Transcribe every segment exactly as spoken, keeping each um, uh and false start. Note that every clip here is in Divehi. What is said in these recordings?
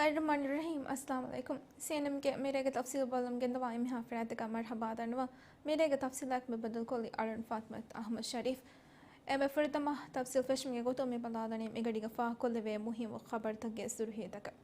ރަޙްމާނި ރަޙީމް. އައްސަލާމު ޢަލައިކުމް. ސީއެންއެމްގެ މިރޭގެ ތަފްސީލު ބަލަމުން ގެންދަވާ އެންމެހާ ފަރާތަކަށް މަރުޙަބާ ދަންނަވަން. މިރޭގެ ތަފްސީލާއެކު މި ބައްދަލުކޮށްލީ އަޅުން ފާތިމަތު އަޙްމަދު ޝަރީފް. އެންމެ ފުރަތަމަ ތަފްސީލް ފެށުމުގެ ގޮތުން މި ބަލާލަނީ މިގަޑީގަ ފާހަގަކޮށްލެވޭ މުހިއްމު ޚަބަރުތަކުގެ ސުރުޚީތަކަށް.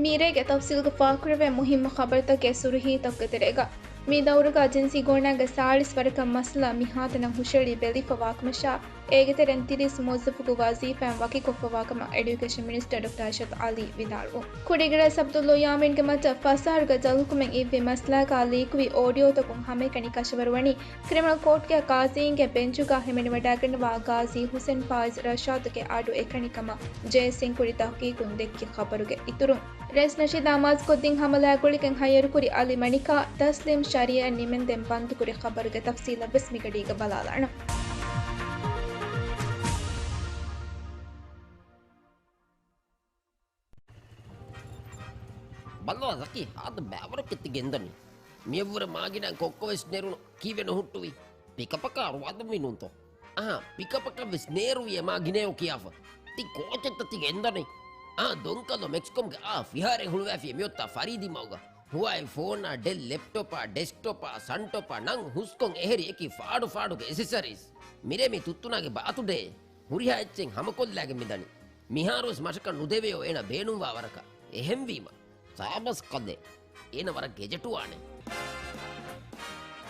މިރޭގެ ތަފްސީލްގަ ފާހަގަކުރެވޭ މުހިއްމު ޚަބަރުތަކުގެ ސުރުޚީތަކުގެ ތެރޭގަ، މި ދައުރުގަ ޖިންސީ ގުނައިގެ ސާޅީސް ވަރަކަށް މައްސަލަ މިހާތަނަށް ހުށަހެޅި ބެލިފަވާކަމަށާ، އޭގެ ތެރެއިން ތިރީސް މުވައްޒަފަކު ވަޒީފާއިން ވަކިކޮށްފަވާކަމަށް އެޑިއުކޭޝަން މިނިސްޓަރ ޑޮކްޓަރ އަރްޝަދް އަލީ ވިދާޅުވުން. ކުރީގެ ރައީސް ޢަބްދުﷲ ޔާމީންގެ މައްޗަށް ފަސް އަހަރުގެ ޖަލުކުމެއް އިއްވި މައްސަލާގަ ލީކުވި އޯޑިއޯތަކުން ހަމައެކަނި ކަށަވަރުވަނީ، ކްރިމިނަލް ކޯޓްގެ ޤާޟީންގެ ބެންޗުގަ ހިމެނިވަޑައިގަންނަވާ ޤާޟީ ޙުސެން ފާއިޒް ރަޝާދުގެ އަޑު އެކަނި ކަމަށް ޖޭއެސްއިން ކުރި ތަޙްޤީޤުން ދެއްކި ޚަބަރުގެ އިތުރުން، ރައީސް ނަޝީދާ މާޒް ކޮށްދިން ހަމަލާ ގުޅިގެން ހައްޔަރުކުރި އަލީ މަނިކާ ތަސްލީމް ޝަރީޢަތް ނިމެންދެން ބަންދުކުރި ޚަބަރުގެ ތަފްޞީލަށް ވެސް މިގަޑީގަ ބަލާލާނަން. ބަލާ ޒަކީ، ހާދަ ބައިވަރަކަށް ތި ގެންދަނީ. މިއަށްވުރެ މާގިނަ ކޮއްކޮވެސް ނެރުނު ކީއްވެ ނުހުއްޓުވީ؟ ޕިކަޕަކާ ރުވާދުންވީ ނޫންތޯ؟ އަހާ، ޕިކަޕަކަށް ވެސް ނޭރުވީ އެ މާގިނަޔޯ ކިޔާފަ. ތި ކޯޗެއްތަ ތި ގެންދަނީ؟ އާ، ދޮންކަލޯ މެކްސްކޮމްގެ އާ ފިހާރައެއް ހުޅުވައިފި އެ މިއޮތާ ފަރީދީ މަގުގަ. ހުވާއި ފޯނާ، ޑެލް ލެޕްޓޮޕާ، ޑެސްކްޓޮޕާ، ސަންޓޮޕާ ނަން ހުސްކޮން އެހެރި އެކި ފާޑު ފާޑުގެ އެސެސަރީސް. މިރޭ މި ތުއްތުނާގެ ބާތުޑޭ. ހުރިހާ އެއްޗެއް ހަމަކޮށްލާގެން މިދަނީ. މިހާރުވެސް މަށަކަށް ނުދެވެޔޯ އޭނަ ބޭނުންވާ ވަރަކަށް. އެހެންވީމަ، ސާބަސް ކަލޭ. އޭނަ ވަރަށް ގެޖެޓުވާނެ.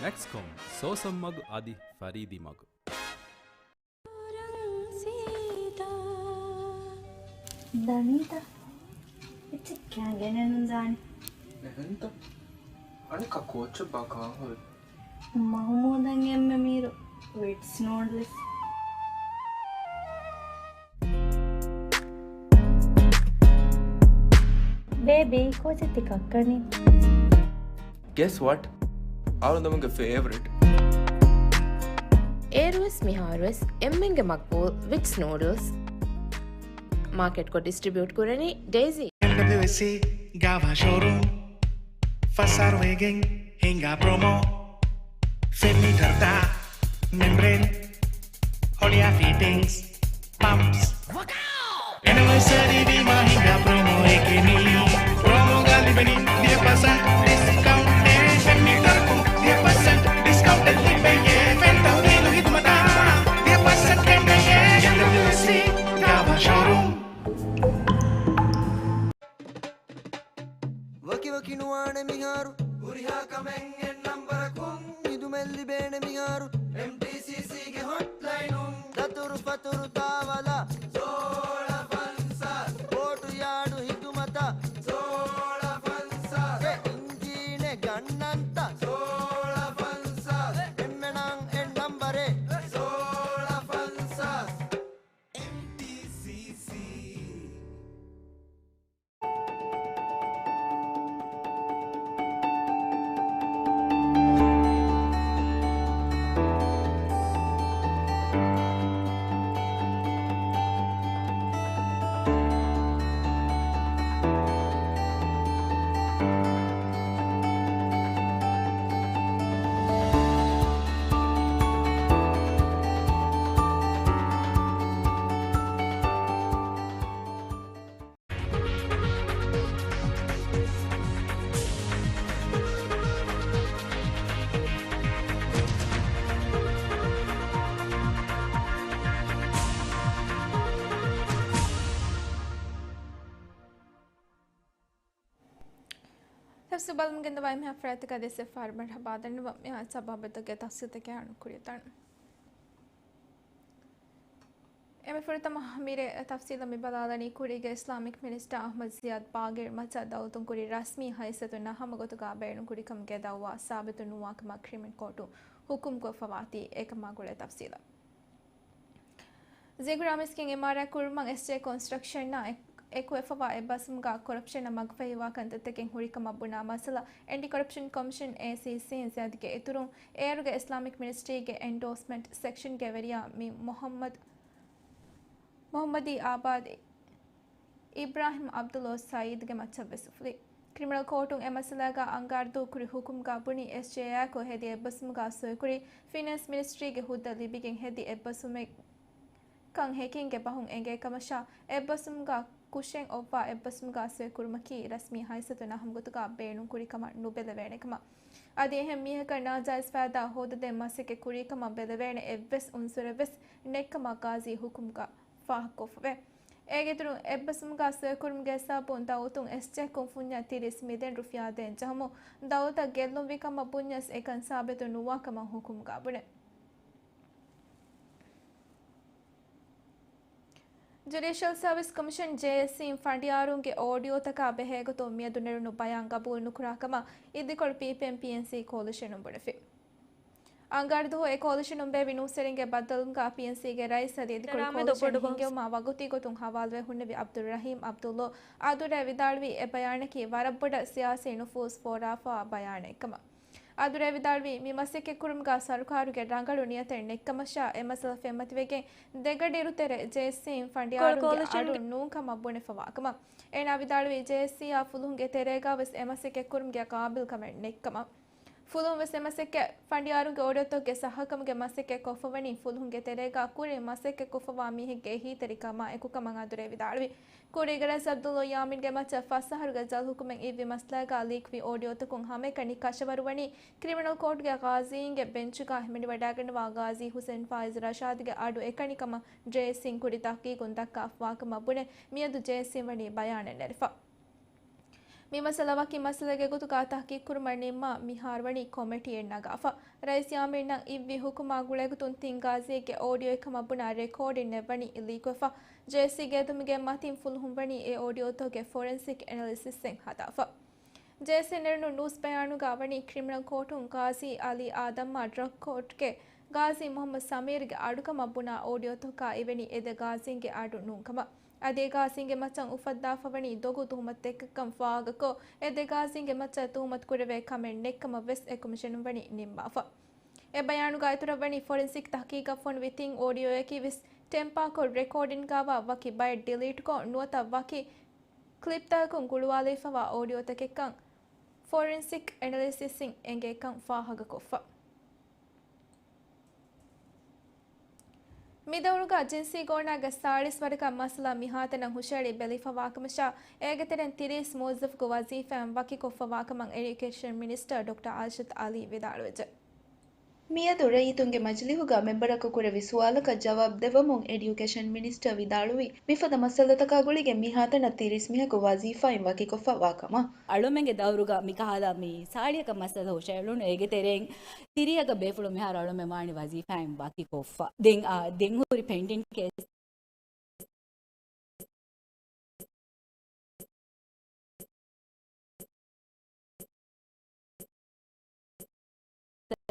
މެކްސްކޮމް، ސޯސަން މަގު އަދި ފަރީދީ މަގު. ދަނީތަ؟ އެއްޗެއް ކައިގެނެއް ނުދާނެ. އެހެންތަ؟ އަނެއްކާ ކޯޗެއް ބާ ކާހޮވެ؟ މަހުމޫދަށް އެންމެ މީރު ވިޓްސް ނޫޑްލްސް. ބޭބީ، ކޯޗެއް ތި ކައްކަނީ؟ Guess what? އަޅުގަނޑުމެންގެ ފޭވަރިޓް. އޭރުވެސް މިހާރުވެސް އެންމެންގެ މަގްބޫލް ވިޓްސް ނޫޑްލްސް. މާކެޓްކޮށް ޑިސްޓްރިބިއުޓް ކުރަނީ ޑޭޒީ. އެމްޑަބްލިއުއެސްސީ ގާވާ ޝޯރޫމް. ފަސް އަހަރު ވެގެން ހިނގާ ޕްރޮމޯ. ފެންމީޓަރު ދާ މެމްބްރޭން. ހޮޅިއާ ފިޓިންގްސް، ޕަމްޕްސް. އެނިވަރސަރީ ވީމާ ހިނގާ ޕްރޮމޯއެކޭ މީ. ޕްރޮމޯގަ ލިބެނީ ދިހަ ޕަސެންޓް ޑިސްކައުންޓެއް. ފެންމީޓަރަކުން ދިހަ ޕަސެންޓް ޑިސްކައުންޓެއް ލިބެޔޭ. ފެން ތަހުލީލު ހިދުމަތާ ދިހަ ޕަސެންޓް ކެނޑެޔޭ. އެމްޑަބްލިއުއެސްސީ ގާވާ ޝޯރޫމް. ވަކިވަކި ނުވާނެ މިހާރު. ހުރިހާ ކަމެއް އެއް ނަންބަރަކުން. ހިދުމަތް ލިބޭނެ މިހާރު. އެމްޓީސީސީގެ ހޮޓްލައިނުން. ދަތުރު ފަތުރު ތާވަލަށް. ސޯޅަ ފަންސާސް. ބޯޓު ޔާޑު ހިދުމަތަށް. ސޯޅަ ފަންސާސް. އެ އިންޖީނެއް ގަންނަންތަ؟ ސޯޅަ ފަންސާސް. އެންމެނަށް އެއް ނަންބަރެއް. ސޯޅަ ފަންސާސް. އެމްޓީސީސީ. ތަފްސީލް ބަލަމުން ގެންދަވާ އެންމެހާ ފަރާތަކަށް ދެއްސެއް ފަހަރު މަރުޙަބާ ދަންނަވަން. މިހާ ސަބާބަތުގެ ތަފްސީލްތަކެއް އަޅުން ކުރިއަށް ދަންނަވަން. އެންމެ ފުރަތަމަ މިރޭ ތަފްސީލަށް މި ބަލާލަނީ ކުރީގެ އިސްލާމިކް މިނިސްޓަރ އަޙްމަދު ޒިޔާދު ބާގިރު މައްޗަށް ދައުލަތުން ކުރި ރަސްމީ ހައިސިއްޔަތުންނާ ހަމަ ގޮތުގަ ބޭނުން ކުރި ކަމުގެ ދައުވާ ސާބިތު ނުވާ ކަމަށް ކްރިމިނަލް ކޯޓުން ހުކުމް ކޮށްފަވާތީ އެކަމާ ގުޅޭ ތަފްސީލަށް. ޒީގުރާމީސްގެ އިމާރާތް ކުރުމަށް އެސްޖޭ ކޮންސްޓްރަކްޝަންއާ އެކު، އެކުވެފަވާ އެއް ބަސްމުގަ ކޮރަޕްޝަނަށް މަގުފަހިވާ ކަންތައްތަކެއް ހުރިކަމަށް ބުނާ މައްސަލަ އެންޓި ކޮރަޕްޝަން ކޮމިޝަން، އޭސީސީ، އިންސާދްގެ އިތުރުން އޭރުގެ އިސްލާމިކް މިނިސްޓްރީގެ އެންޑޯސްމަންޓް ސެކްޝަންގެ ވެރިޔާ މި މުޙައްމަދު، މުޙައްމަދީ އާބާދު އިބްރާހިމް ޢަބްދުﷲ ސަޢީދުގެ މައްޗަށްވެސް އުފުލި. ކްރިމިނަލް ކޯޓުން އެ މައްސަލާގަ އަންގާރަ ދުވަހު ކުރި ހުކުމުގަ ބުނި، އެސްޖޭއާއެކު ހެދި އެއްބަސްވުމުގަ ސޮއިކުރި، ފިނޭންސް މިނިސްޓްރީގެ ހުއްދަ ލިބިގެން ހެދި އެއްބަސްވުމެއް ކަން ހެކިންގެ ބަހުން އެނގޭ ކަމަށާ، އެއްބަސްވުމުގަ ކުށެއް އޮއްވާ އެއްބަސްވުމުގަ ސޮއިކުރުމަކީ ރަސްމީ ހައިސިއްޔަތު ނަހަމުގޮތުގަ ބޭނުންކުރި ކަމަށް ނުބެލެވޭނެ ކަމަށް. އަދި އެހެން މީހަކަށް ނާޖާއިޒް ފައިދާ ހޯދަދޭން މަސައްކަތް ކުރީ ކަމަށް ބެލެވޭނެ އެއްވެސް އުންސުރެއް ވެސް ނެތް ކަމަށް ގާޒީ ހުކުމުގަ ފާހަގަކޮށްފަވޭ. އޭގެއިތުރުން އެއްބަސްވުމުގަ ސޮއިކުރުމުގެ ސަބަބުން ދައުލަތުން އެސްޖޭ ކުންފުންޏަށް ތިރީސް މިލިއަން ރުފިޔާ ދޭން ޖަހަމުން ދައުލަތަށް ގެއްލުންވި ކަމަށް ބުންޏަސް އެކަން ސާބިތު ނުވާ ކަމަށް ހުކުމުގަ ބުނެ. ޖުޑިޝަލް ސަރވިސް ކޮމިޝަން، ޖޭއެސްސީ، އިން ފަނޑިޔާރުންގެ އޯޑިއޯތަކާ ބެހޭގޮތުން މިއަދު ނެރުނު ބަޔާން ގަބޫލު ނުކުރާ ކަމަށް އިދިކޮޅު ޕީޕީއެމް ޕީއެންސީ ކޯލިޝަނުން ބުނެފި. އަންގާރަ ދުވަހު އެ ކޯލިޝަނުން ބޭއްވި ނޫސްވެރިންގެ ބައްދަލުވުމުގަ ޕީއެންސީގެ ރައީސް އަދި އިދިކޮޅު ކޯލިޝަން ހިންގެވުމާ ވަގުތީ ގޮތުން ހަވާލުވެ ހުންނެވި އަބްދުއްރަހީމް އަބްދުއްލޯ އަދުރޭ ވިދާޅުވީ، އެ ބަޔާނަކީ ވަރަށް ބޮޑަށް ސިޔާސީ ނުފޫޒު ފޯރާފަވާ ބަޔާނެއް ކަމަށް. އަދުރޭ ވިދާޅުވީ، މި މަސައްކަތްކުރުމުގަ ސަރުކާރުގެ ރަނގަޅު ނިޔަތެއް ނެތްކަމަށާ، އެ މައްސަލަ ފެންމަތިވެގެން ދެގަޑިއިރު ތެރޭ ޖޭއެސްސީ އިން ފަނޑިޔާރުންގެ އަޑު ނޫންކަމަށް ބުނެފަވާކަމަށް. އޭނާ ވިދާޅުވީ، ޖޭއެސްސީއާ ފުލުހުންގެ ތެރޭގަ ވެސް އެ މަސައްކަތްކުރުމުގެ ގާބިލްކަމެއް ނެތްކަމަށް. ފުލުހުން ވެސް އެ މަސައްކަތް ފަނޑިޔާރުންގެ އޯޑިއޯތަކުގެ ސައްހަކަމުގެ މަސައްކަތް ކޮށްފަވަނީ ފުލުހުންގެ ތެރޭގަ ކުރިން މަސައްކަތް ކޮށްފަވާ މީހެއްގެ އެހީތެރިކަމާ އެކުކަމަށް އަދުރޭ ވިދާޅުވި. ކުރީގެ ރައީސް އަބްދުއްލޯ ޔާމީންގެ މައްޗަށް ފަސް އަހަރުގެ ޖަލް ހުކުމެއް އިއްވި މައްސަލާގަ ލީކްވި އޯޑިއޯތަކުން ހަމައެކަނި ކަށަވަރުވަނީ ކްރިމިނަލް ކޯޓުގެ ގާޒީންގެ ބެންޗުގަ ހިމެނިވަޑައިގަންނަވާ ގާޒީ ހުސެން ފާއިޒް ރަޝާދުގެ އަޑު އެކަނި ކަމަށް ޖޭއެސްސީން ކުރި ތަހުގީގުން ދައްކާފަވާކަމަށް ބުނެ، މިއަދު ޖޭއެސްސީން ވަނީ ބަޔާނެއް ނެރެފަ. މި މައްސަލަ ވަކި މައްސަލައެއްގެ ގޮތުގަ ތަހުގީގު ކުރުމަށް ނިންމާ މިހާރު ވަނީ ކޮމިޓީއެއް ނަގާފަ. ރައީސް ޔާމީންއަށް އިއްވި ހުކުމާ ގުޅޭގޮތުން ތިން ގާޒީގެ އޯޑިއޯއެއް ކަމަށް ބުނާ ރެކޯޑިން އެއްވަނީ ލީކުވެފަ. ޖޭއެސްސީގެ އެދުމުގެ މަތިން ފުލުހުން ވަނީ އެ އޯޑިއޯތަކުގެ ފޮރެންސިކް އެނަލިސިސްއެއް ހަދާފަ. ޖޭއެސްސީން ނެރުނު ނޫސް ބަޔާނުގަ ވަނީ ކްރިމިނަލް ކޯޓުން ގާޒީ އަލީ އާދަމްއާ ޑްރަގް ކޯޓްގެ ގާޒީ މުހައްމަދު ސަމީރްގެ އަޑުކަމަށް ބުނާ އޯޑިއޯތަކާ އިވެނީ އެ ދެ ގާޒީންގެ އަޑު ނޫންކަމަށް. އަދި އެ ގާޒީންގެ މައްޗަށް އުފައްދާފަވަނީ ދޮގު ތުހުމަތުތަކެއްކަން ފާހަގަކޮށް، އެ ދެ ގާޒީންގެ މައްޗަށް ތުހުމަތު ކުރެވޭ ކަމެއް ނެތްކަމަށް ވެސް އެ ކޮމިޝަނުން ވަނީ ނިންމާފަ. އެ ބަޔާނުގަ އިތުރަށް ވަނީ ފޮރެންސިކް ތަހުގީގަށް ފޮނުވި ތިން އޯޑިއޯއަކީ ވެސް ޓެމްޕާކޮށް ރެކޯޑިންގަވާ ވަކި ބައެއް ޑިލީޓްކޮށް ނުވަތަ ވަކި ކްލިޕްތަކުން ގުޅުވާލައިފަވާ އޯޑިއޯތަކެއްކަން ފޮރެންސިކް އެނަލިސިސްއިން އެނގޭކަން ފާހަގަކޮށްފަ. މިދައުރުގަ ޖިންސީ ގޯނާގެ ސާޅީސް ވަރަކަށް މައްސަލަ މިހާތަނަށް ހުށައެޅި ބެލިފަވާކަމަށާ، އޭގެ ތެރެއިން ތިރީސް މުވައްޒަފުގެ ވަޒީފާއިން ވަކިކޮށްފަވާކަމަށް އެޑިއުކޭޝަން މިނިސްޓަރ ޑޮކްޓަރ އާއިޝަތު އަލީ ވިދާޅުވެއްޖެ. މިއަދު ރައްޔިތުންގެ މަޖިލީހުގަ މެމްބަރަކު ކުރެއްވި ސުވާލަކަށް ޖަވާބު ދެއްވަމުން އެޑިއުކޭޝަން މިނިސްޓަރ ވިދާޅުވީ، މިފަދަ މައްސަލަތަކާ ގުޅިގެން މިހާތަނަށް ތިރީސް މީހަކު ވަޒީފާއިން ވަކިކޮށްފަވާކަމަށް. އަޅުމެންގެ ދައުރުގަ މިކަހަލަ މި ސާޅީއަކަށް މައްސަލަ ހުށައެޅުނު، އޭގެ ތެރެއިން ތިރީހަކަށް ބޭފުޅުން މިހާރު އަޅުމެން ވާނީ ވަޒީފާއިން ވަކިކޮށްފަ. ދެން، އާ، ދެން ހުރި ޕެންޑިން ކޭސް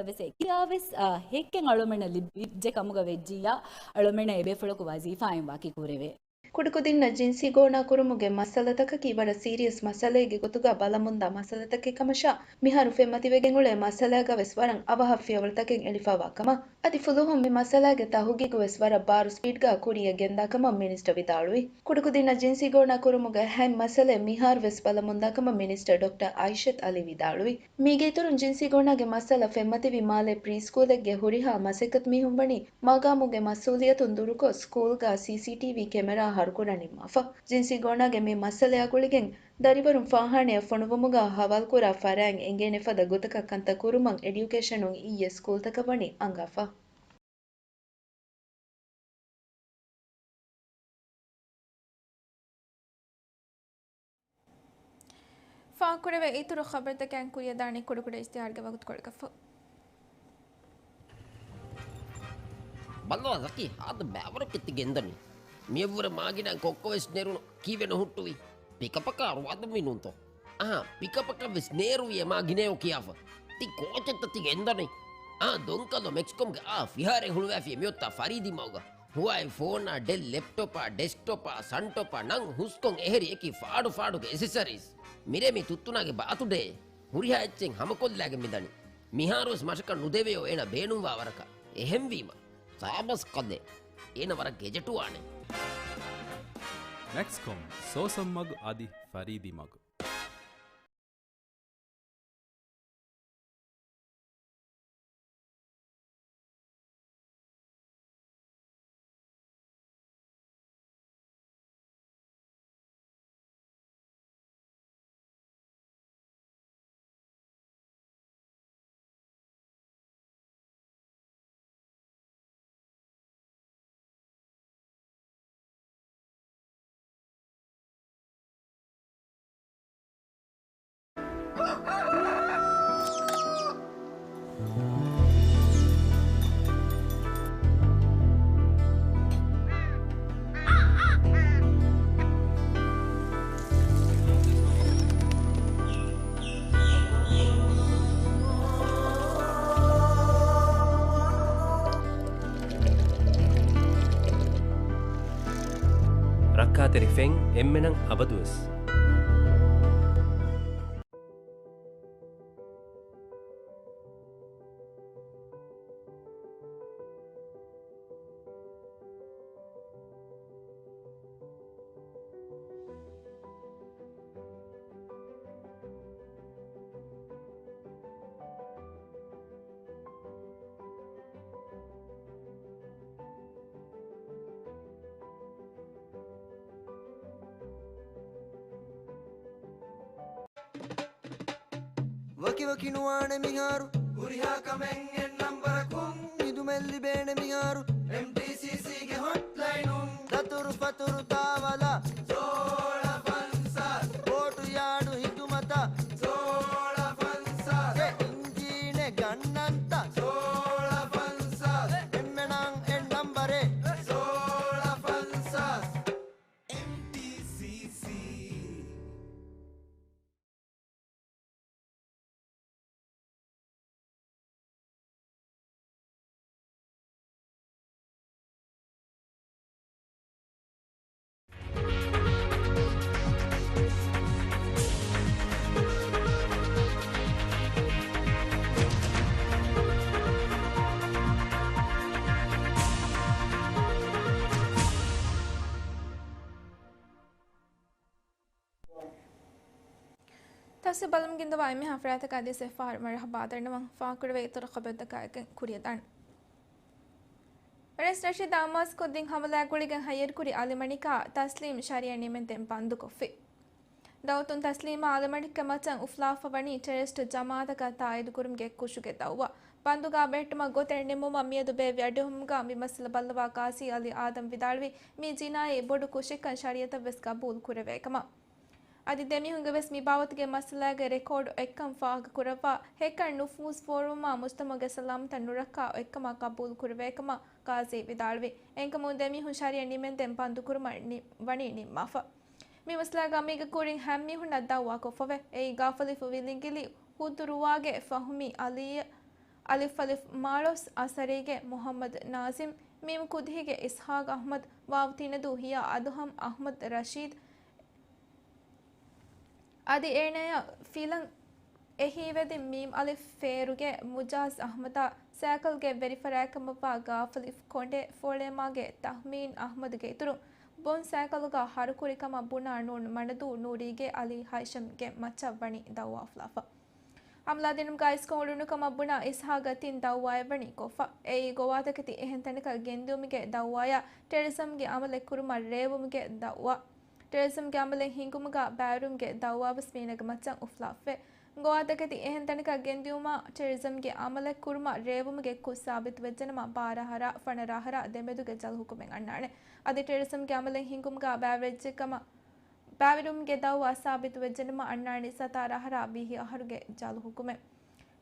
ވެސް އެކިޔާ ވެސް، އާ، ހެއްކެއް އަޅުމެންނަށް ލިބިއްޖެ ކަމުގަ ވެއްޖިއްޔާ، އަޅުމެންނަށް އެބޭފުޅަކު ވަޒީފާއިން ވަކި ކުރެވޭ. ކުޑަކުދިންނަށް ޖިންސީ ގޯނާ ކުރުމުގެ މައްސަލަތަކަކީ ވަރަށް ސީރިއަސް މައްސަލައެއްގެ ގޮތުގަ ބަލަމުންދާ މައްސަލަތަކެއް ކަމަށާ، މިހާރު ފެންމަތިވެގެން އުޅޭ މައްސަލާގަ ވެސް ވަރަށް އަވަހަށް ފިޔަވަޅުތަކެއް އެޅިފަވާ ކަމަށް، އަދި ފުލުހުން މި މައްސަލާގެ ތަހުގީގު ވެސް ވަރަށް ބާރު ސްޕީޑްގަ ކުރިއަށް ގެންދާ ކަމަށް މިނިސްޓަރ ވިދާޅުވި. ކުޑަކުދިންނަށް ޖިންސީ ގޯނާ ކުރުމުގެ ހަތް މައްސަލައެއް މިހާރު ވެސް ބަލަމުންދާ ކަމަށް މިނިސްޓަރ ޑޮކްޓަރ އާއިޝަތު އަލީ ވިދާޅުވި. މީގެ އިތުރުން ޖިންސީ ގޯނާގެ މައްސަލަ ފެންމަތިވި މާލޭ ޕްރީ ސްކޫލެއްގެ ހުރިހާ މަސައްކަތު މީހުން ވަނީ މަގާމުގެ މަސްއޫލިއްޔަތުން ދުރުކޮށް، ސްކޫލްގަ ސީސީޓީވީ ކެމެރާ ހަރުކުރަން ނިންމާފަ. ޖިންސީ ގޯނާގެ މި މައްސަލައާ ގުޅިގެން ދަރިވަރުން ފާޚާނަޔަށް ފޮނުވުމުގަ ހަވާލުކުރާ ފަރާތް އެނގޭނެ ފަދަ ގޮތަކަށް ކަންތައް ކުރުމަށް އެޑިއުކޭޝަނުން އިއްޔެ ސްކޫލްތަކަށް ވަނީ އަންގާފަ. ފާހަގަކުރެވޭ އިތުރު ޚަބަރުތަކަށް ކުރިއަށްދާނީ ކުޑަކުޑަ އިޝްތިހާރުގެ ވަގުތުކޮޅަކަށްފަހު. ބައްލަވާ ޒަކީ، ހާދަ ބައިވަރަކަށް ތި ގެންދަނީ. މިއަށްވުރެ މާގިނަ ކޮއްކޮވެސް ނެރުނު ކީއްވެ ނުހުއްޓުވީ؟ ޕިކަޕަކާ ރުވާދަންވީ ނޫންތޯ؟ އަހާ، ޕިކަޕަކަށްވެސް ނޭރުވިއޭ މާ ގިނައޯ ކިޔާފަ. ތި ކޯޗެއްތަ ތި ގެންދަނީ؟ އާ، ދޮންކަލޯ މެކްސްކޮމްގެ އާ ފިހާރައެއް ހުޅުވާފިޔޭ މިއޮތާ ފަރީދީމަގުގަ. ހުވާއި ފޯނާ، ޑެލް ލެޕްޓޮޕާ، ޑެސްކްޓޮޕާ، ސަންޓޮޕާ ނަން ހުސްކޮށް އެހެރި އެކި ފާޑު ފާޑުގެ އެސެސަރީސް. މިރޭ މި ތުއްތުނާގެ ބާތުޑޭ. ހުރިހާ އެއްޗެއް ހަމަކޮށްލާގެން މިދަނީ. މިހާރުވެސް މަށަކަށް ނުދެވެޔޯ އޭނަ ބޭނުންވާ ވަރަކަށް. އެހެންވީމަ. ތާބަސް ކަލޭ. އޭނަ ވަރަށް ގެޖެޓުވާނެ. މެކްސްކޮމް، ސޯސަން މަގު އަދި ފަރީދީ މަގު. ރައްކާތެރި ފެން އެންމެނަށް އަބަދުވެސް. ވަކިވަކި ނުވާނެ މިހާރު، ހުރިހާ ކަމެއް އެއް ނަންބަރަކުން، ހިދުމަތް ލިބޭނެ މިހާރު، އެމްޓީސީސީގެ ހޮޓްލައިނުން، ދަތުރު ފަތުރު ތާވަލާ، ސޯޅަ ފަންސާސް، ބޯޓު ޔާޑު ހިދުމަތަށް، ސޯޅަ ފަންސާސް، އެ އިންޖީނެއް ގަންނަންތަ، ސޯޅަ ފަންސާސް، އެންމެނަށް އެއް ނަންބަރެއް، ސޯޅަ ފަންސާސް. އެމްޓީސީސީ. ތަފްސީލް ބަލަމުން ގެންދަވާ އެންމެހާ ފަރާތަކާ ދިޔަ ސެފާރު މަރަހަބާ ދަންނަވަން. ފާހަގަކުރެވޭ އިތުރު ޚަބަރުތަކާއެކު ކުރިއަށް ދާން. ރައީސް ރަޝީދާ އަމާޒުކޮށްދިން ހަމަލާގުޅިގެން ހައްޔަރުކުރި އަލިމަނިކާ ތަސްލީމް ޝަރީއަ ނިމެންދެން ބަންދުކޮށްފި. ދައުތުން ތަސްލީމާ އަލިމަނިކާ މައްޗަށް އުފުލާފަ ވަނީ ޓެރަރިސްޓު ޖަމާއަތަކާ ތާއީދުކުރުމުގެ ކުށުގެ ދައުވާ. ބަންދުގާ ބެހެއްޓުމަށް ގޮތެއް ނިންމުމަށް މިއަދު ބޭއްވި އަޑުއެހުމުގަ މި މައްސަލަ ބައްލަވާ ޤާޟީ އަލީ އާދަމް ވިދާޅުވީ، މީ ޖިނާއީ ބޮޑު ކުށެއްކަން ޝަރީއަތަށް ވެސް ގަބޫލު ކުރެވޭ ކަމަށް. އަދި ދެމީހުންގެ ވެސް މި ބާވަތުގެ މައްސަލާގެ ރެކޯޑު އޮތްކަން ފާހަގަކުރައްވާ، ހެކަރު ނުފޫޒު ފޯރުވުމާ މުޖްތަމަޢުގެ ސަލާމަތަށް ނުރައްކާ އޮތްކަމަށް ގަބޫލު ކުރެވޭކަމަށް ޤާޟީ ވިދާޅުވި. އެހެންކަމުން ދެމީހުން ޝަރީއަ ނިމެންދެން ބަންދުކުރުމަށް ނި-، ވަނީ ނިންމާފަ. މި މައްސަލާގަ މީގެ ކުރިން ހަމައެހުންނަށް ދައުވާ ކޮށްފަވޭ. އެއީ ގާފަލިފު ވިލިނގިލި ހުދުރުވާގެ ފަހުމީ އަލީ، އަލިފް އަލިފް މާޅޮސް އަސަރީގެ މުޙައްމަދު ނާޒިމް، މީމް ކުދިހިގެ އިސްޙާޤް އަޙްމަދު، ވާވް ތިނަދޫ ހިޔާ އަދުހަމް އަޙްމަދު ރަޝީދު، އަދި އޭނަޔަށް ފިލަން އެހީވެދިން މީމް އަލިފް ފޭރުގެ މުޖާޒް އަޙްމަދާ، ސައިކަލްގެ ވެރިފަރާތްކަމަށްވާ ގާފަލިފް ކޮނޑެ ފޯޅޭމާގެ ތަހްމީން އަޙްމަދުގެ އިތުރުން، ބޮން ސައިކަލުގަ ހަރުކުރި ކަމަށް ބުނާ ނޫން މަނަދޫ ނޫރީގެ އަލީ ހައިޝަމްގެ މައްޗަށް ވަނީ ދައުވާ އުފުލާފަ. ހަމަލާ ދިނުމުގަ އިސްކޮށް އުޅުނު ކަމަށް ބުނާ އިސްޙާޤަށް ތިން ދައުވާއެއް ވަނީ ކޮށްފަ. އެއީ ގޮވާތަކެތި އެހެން ތަނަކަށް ގެންދިއުމުގެ ދައުވާޔާ، ޓެރަރިޒަމްގެ އަމަލެއް ކުރުމަށް ރޭވުމުގެ ދައުވާ. ޓެރަރިޒަމްގެ އަމަލެއް ހިންގުމުގަ ބައިވެރިވުމުގެ ދައުވާވެސް މީނަގެ މައްޗަށް އުފުލާފަވޭ. ގޮވާތަކެތި އެހެން ތަނަކަށް ގެންދިއުމާ، ޓެރަރިޒަމްގެ އަމަލެއް ކުރުމަށް ރޭވުމުގެ ކުށް ސާބިތުވެއްޖެނަމަ، ބާރަ އަހަރާ ފަނަރަ އަހަރާ ދެމެދުގެ ޖަލު ހުކުމެއް އަންނާނެ. އަދި ޓެރަރިޒަމްގެ އަމަލެއް ހިންގުމުގަ ބައިވެރިވެއްޖެ ކަމަށް ބައިވެރިވުމުގެ ދައުވާ ސާބިތުވެއްޖެނަމަ، އަންނާނީ ސަތާރަ އަހަރާ ވިހި އަހަރުގެ ޖަލު ހުކުމެއް.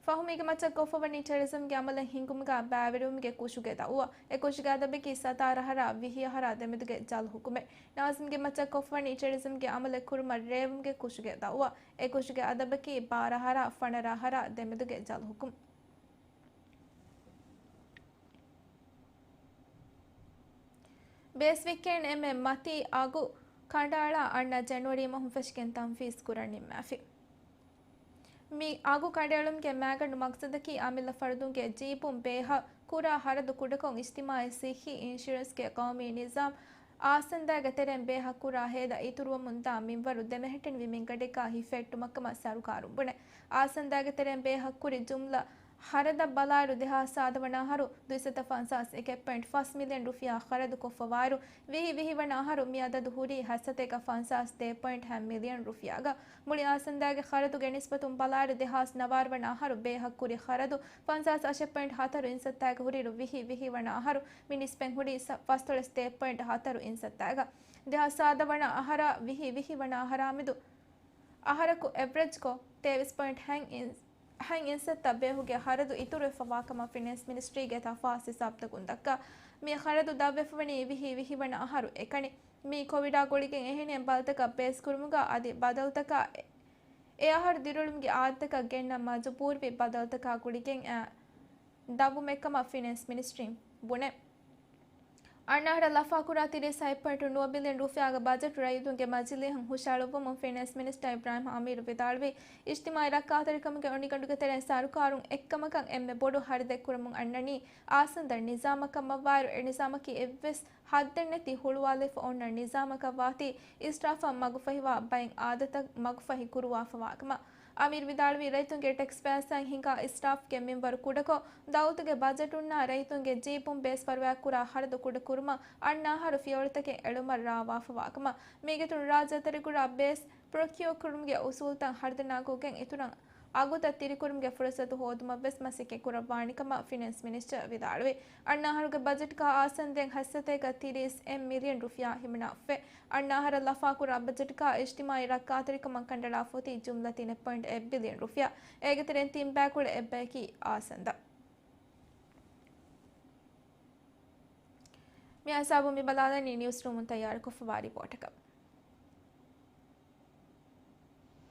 ފަހުމީގެ މައްޗަށް ކޮށްފަވަނީ ޓެރަރިޒަމްގެ އަމަލެއް ހިންގުމުގަ ބައިވެރިވުމުގެ ކުށުގެ ދައުވާ. އެ ކުށުގެ އަދަބަކީ ސަތާރަ އަހަރާ ވިހި އަހަރާ ދެމެދުގެ ޖަލު ހުކުމެއް. ނާޒިމްގެ މައްޗަށް ކޮށްފަވަނީ ޓެރަރިޒަމްގެ އަމަލެއް ކުރުމަށް ރޭވުމުގެ ކުށުގެ ދައުވާ. އެ ކުށުގެ އަދަބަކީ ބާރަ އަހަރާ ފަނަރަ އަހަރާ ދެމެދުގެ ޖަލު ހުކުމް. ބޭސްވިއްކޭން އެންމެ މަތީ އަގު ކަނޑައަޅާ އަންނަ ޖެނުއަރީ މަހުން ފެށިގެން ތަންފީޒު ކުރަން ނިންމާފި. މި އަގު ކަނޑައެޅުމުގެ މައިގަނޑު މަގްސަދަކީ އަމިއްލަ ފަރުދުންގެ ޖީބުން ބޭހަށް ކުރާ ހަރަދު ކުޑަކޮށް، އިޖްތިމާޢީ ސިއްހީ އިންޝުރެންސްގެ ޤައުމީ ނިޒާމް އާސަންދާގެ ތެރެއިން ބޭހަށް ކުރާ ހޭދަ އިތުރުވަމުންދާ މިންވަރު ދެމެހެއްޓެނިވި މިންގަނޑެއްގަ ހިފެހެއްޓުމަށްކަމަށް ސަރުކާރުން ބުނޭ. އާސަންދާގެ ތެރެއިން ބޭހަށް ކުރި ޖުމްލަ ހަރަދަށް ބަލާއިރު، ދެހާސް ސާދަ ވަނަ އަހަރު ދުއިސައްތަ ފަންސާސް އެކެއް ޕޮއިންޓް ފަސް މިލިއަން ރުފިޔާ ޚަރަދު ކޮށްފަވާއިރު، ވިހި ވިހި ވަނަ އަހަރު މި އަދަދު ހުރީ ހަތްސަތޭކަ ފަންސާސް ދޭއް ޕޮއިންޓް ހަތް މިލިއަން ރުފިޔާގަ. މުޅި އާސަންދާގެ ޚަރަދުގެ ނިސްބަތުން ބަލާއިރު، ދެހާސް ނަވާރަ ވަނަ އަހަރު ބޭހަށް ކުރި ޚަރަދު ފަންސާސް އަށެއް ޕޮއިންޓް ހަތަރު އިންސައްތާގަ ހުރިއިރު، ވިހި ވިހި ވަނަ އަހަރު މި ނިސްބަތް ހުރީ ސަ-، ފަސްދޮޅަސް ދޭއް ޕޮއިންޓް ހަތަރު އިންސައްތާގަ. ދެހާސް ސާދަ ވަނަ އަހަރާ ވިހި ވިހި ވަނަ އަހަރާމެދު އަހަރަކު އެވްރެޖްކޮށް، ތޭވީސް ޕޮއިންޓް ހަތް އިން-، ހަތް އިންސައްތަ ބޭހުގެ ޚަރަދު އިތުރުވެފަވާކަމަށް ފިނޭންސް މިނިސްޓްރީގެ ތަފާސް ހިސާބުތަކުން ދައްކާ. މި ޚަރަދު ދަށްވެފަވަނީ ވިހި ވިހި ވަނަ އަހަރު އެކަނި. މި ކޮވިޑާ ގުޅިގެން އެހެނިހެން ބަލިތަކަށް ބޭސްކުރުމުގަ އަދި ބަދަލުތަކާ އެ އަހަރު ދިރިއުޅުމުގެ އާދަތަކަށް ގެންނަން މަޖުބޫރުވި ބަދަލުތަކާ ގުޅިގެން އެ ދަށްވުމެއްކަމަށް ފިނޭންސް މިނިސްޓްރީން ބުނޭ. އަންނަ އަހަރަށް ލަފާކުރާ ތިރީސް ހަތް ޕޮއިންޓު ނުވަ ބިލިއަން ރުފިޔާގެ ބަޖެޓު ރައްޔިތުންގެ މަޖިލީހުން ހުށައަޅުއްވަމުން ފިނޭންސް މިނިސްޓަރ އިބްރާހިމް އަމީރު ވިދާޅުވީ، އިޖްތިމާޢީ ރައްކާތެރިކަމުގެ އޮނިގަނޑުގެ ތެރެއިން ސަރުކާރުން އެއްކަމަކަށް އެންމެ ބޮޑު ޚަރިދެއް ކުރަމުން އަންނަނީ އާސަންދަ ނިޒާމަކަށް މަވާއިރު، އެ ނިޒާމަކީ އެއްވެސް ހައްދެއްނެތި ހުޅުވާލެފަ އޮންނަ ނިޒާމަކަށް ވާތީ، އިސްރާފަށް މަގުފަހިވާ ބައެއް އާދަތައް މަގުފަހި ކުރުވާފަވާކަމަށް. އަމީރު ވިދާޅުވީ، ރައްޔިތުންގެ ޓެކްސް ފައިސާއިން ހިނގާ އިސްރާފްގެ މިންވަރު ކުޑަކޮށް، ދައުލަތުގެ ބަޖެޓުންނާ ރައްޔިތުންގެ ޖީބުން ބޭސް ފަރުވާކުރާ ޚަރަދު ކުޑަކުރުމަށް އަންނަ އަހަރު ފިޔަވަޅުތަކެއް އެޅުމަށް ރާވާފަވާކަމަށް. މީގެތުން ރާއްޖެތެރެގުރާ ބޭސް ޕްރޮކިއޯ ކުރުމުގެ އުސޫލުތައް ހަރުދަނާކޮށްގެން އިތުރަށް އަގުތައް ތިރިކުރުމުގެ ފުރުސަތު ހޯދުމަށްވެސް މަސައްކަތް ކުރައްވާނެކަމަށް ފިނޭންސް މިނިސްޓަރ ވިދާޅުވި. އަންނަ އަހަރުގެ ބަޖެޓްގަ އާސަންދެން ހަތްސަތޭކަ ތިރީސް އެއް މިލިއަން ރުފިޔާ ހިމަނާފަވޭ. އަންނަ އަހަރަށް ލަފާކުރާ ބަޖެޓްގަ އިޖްތިމާޢީ ރައްކާތެރިކަމަށް ކަނޑައަޅާފަ އޮތީ ޖުމްލަ ތިނެއް ޕޮއިންޓް އެއް ބިލިއަން ރުފިޔާ. އޭގެ ތެރެއިން ތިން ބައިކުޅަ އެއްބަޔަކީ އާސަންދަ. މި ހިސާބުން މި ބަލާލަނީ ނިއުސްރޫމުން ތައްޔާރުކޮށްފަވާ ރިޕޯޓަކަށް.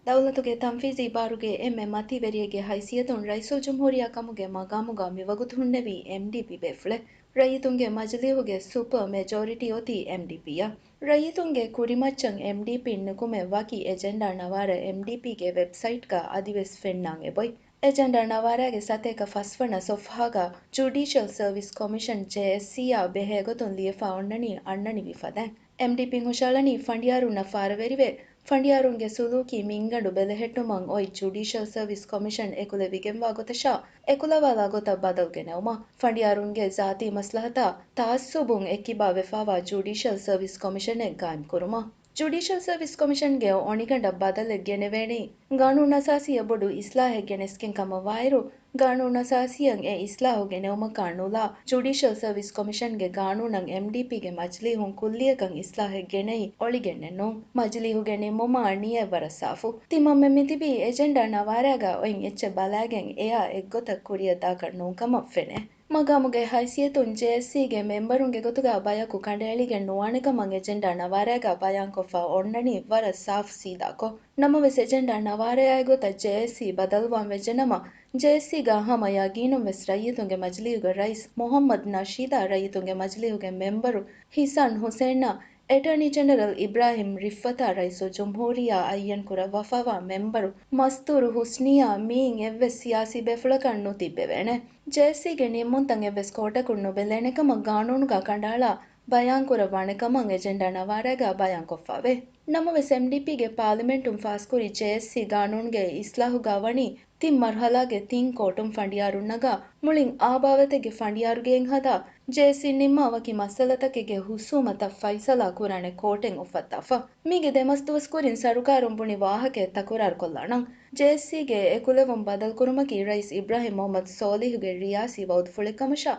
ދައުލަތުގެ ތަންފީޒީ ބާރުގެ އެންމެ މަތިވެރިއެއްގެ ހައިސިއްޔަތުން ރައީސުލްޖުމްހޫރިއްޔާ ކަމުގެ މަގާމުގަ މިވަގުތު ހުންނެވީ އެމްޑީޕީ ބޭފުޅެއް. ރައްޔިތުންގެ މަޖިލީހުގެ ސުޕަ މެޖޯރިޓީ އޮތީ އެމްޑީޕީއަށް. ރައްޔިތުންގެ ކުރިމައްޗަށް އެމްޑީޕީން ނުކުމެ ވަކި އެޖެންޑާ ނަވާރަ އެމްޑީޕީގެ ވެބްސައިޓްގަ އަދިވެސް ފެންނާން އެބޮތް. އެޖެންޑާ ނަވާރާގެ ސަތޭކަ ފަސްވަނަ ސޮފްހާގަ ޖުޑީޝަލް ސަރވިސް ކޮމިޝަން، ޖޭއެސްސީއާ ބެހޭގޮތުން ލިޔެފަ އޮންނަނީ އަންނަނިވި ފަދައިން. އެމްޑީޕީން ހުށައަޅަނީ ފަނޑިޔާރުންނަށް ފާރަވެރިވެ، ފަނޑިޔާރުންގެ ސުލޫކީ މިންގަނޑު ބެލެހެއްޓުމަށް އޮތް ޖުޑީޝަލް ސަރވިސް ކޮމިޝަން އެކުލެވިގެންވާ ގޮތަށާ، އެކުލަވާލާ ގޮތަށް ބަދަލު ގެނައުމަށް. ފަނޑިޔާރުންގެ ޒާތީ މަސްލަހަތާ ތަޢައްސުބުން އެއްކިބާ ވެފާވާ ޖުޑީޝަލް ސަރވިސް ކޮމިޝަނެއް ގާއިމް ކުރުމަށް. ޖުޑީޝަލް ސަރވިސް ކޮމިޝަންގެ އޮނިގަނޑަށް ބަދަލެއް ގެނެވޭނީ، ގާނޫނުއަސާސީއަށް ބޮޑު އިސްލާހެއް ގެނެސްގެން ކަމަށް ވާއިރު، ގާނޫނުއަސާސީއަށް އެ އިސްލާހު ގެނެވުމަކާ ނުލާ، ޖުޑީޝަލް ސަރވިސް ކޮމިޝަންގެ ގާނޫނަށް އެމްޑީޕީގެ މަޖިލީހުން ކުއްލިއަކަށް އިސްލާހެއް ގެނައީ އޮޅިގެންނެއް ނޫން. މަޖިލީހުގެ ނިންމުމާ ނިޔަތް ވަރަށް ސާފު. ތިމަންމެން މިތިބީ އެޖެންޑާ ނަވާރާގަ އޮތް އެއްޗެއް ބަލާގެން އެއާ އެއްގޮތަށް ކުރިއަށް ދާކަށް ނޫން ކަމަށް ފެނޭ. މަގާމުގެ ހައިސިއްޔަތުން ޖޭއެސްސީގެ މެމްބަރުންގެ ގޮތުގަ ބަޔަކު ކަނޑައެޅިގެން ނުވާނެކަމަށް އެޖެންޑާ ނަވާރާގަ ބަޔާންކޮށްފަ އޮންނަނީ ވަރަށް ސާފު ސީދާކޮށް. ނަމަވެސް އެޖެންޑާ ނަވާރާއާ ގޮތަށް ޖޭއެސްސީ ބަދަލުވާން ވެއްޖެނަމަ، ޖޭއެސްސީގަ ހަމަ ޔަގީނުން ވެސް ރައްޔިތުންގެ މަޖިލީހުގެ ރައީސް މުހައްމަދު ނަޝީދާ ރައްޔިތުންގެ މަޖިލީހުގެ މެމްބަރު ހިސާން ހުސެންއާ، އެޓާނީ ޖެނެރަލް އިބްރާހިމް ރިފްއަތާ ރައީސުލްޖުމްހޫރިއްޔާ އައްޔަން ކުރައްވާފަވާ މެމްބަރު މަސްތޫރު ހުސްނީއާ މިއިން އެއްވެސް ސިޔާސީ ބޭފުޅަކަށް ނުތިއްބެވޭނެ. ޖޭއެސްސީގެ ނިންމުންތައް އެއްވެސް ކޯޓަކުން ނުބެލޭނެ ކަމަށް ގާނޫނުގަ ކަނޑައަޅާ ބަޔާންކުރައްވާނެ ކަމަށް އެޖެންޑާ ނަވާރާގަ ބަޔާންކޮށްފަވޭ. ނަމަވެސް އެމްޑީޕީގެ ޕާލިމެންޓުން ފާސްކުރި ޖޭއެސްސީ ގާނޫނުގެ އިސްލާހުގަ ވަނީ ތިން މަރުހަލާގެ ތިން ކޯޓުން ފަނޑިޔާރުންނަގާ މުޅިން އާ ބާވަތެއްގެ ފަނޑިޔާރުގެއިން ހަދާ، ޖޭއެސްސީން ނިންމާ ވަކި މައްސަލަތަކެއްގެ ހުސޫމަތަށް ފައިސަލާ ކުރާނެ ކޯޓެއް އުފައްދާފަ. މީގެ ދެމަސް ދުވަސް ކުރިން ސަރުކާރުން ބުނި ވާހަކައެއް ތަކުރާރުކޮށްލާނަން. ޖޭއެސްސީގެ އެކުލެވުން ބަދަލުކުރުމަކީ ރައީސް އިބްރާހިމް މުހައްމަދު ސޯލިހުގެ ރިޔާސީ ވައުދުފުޅެއް ކަމަށާ،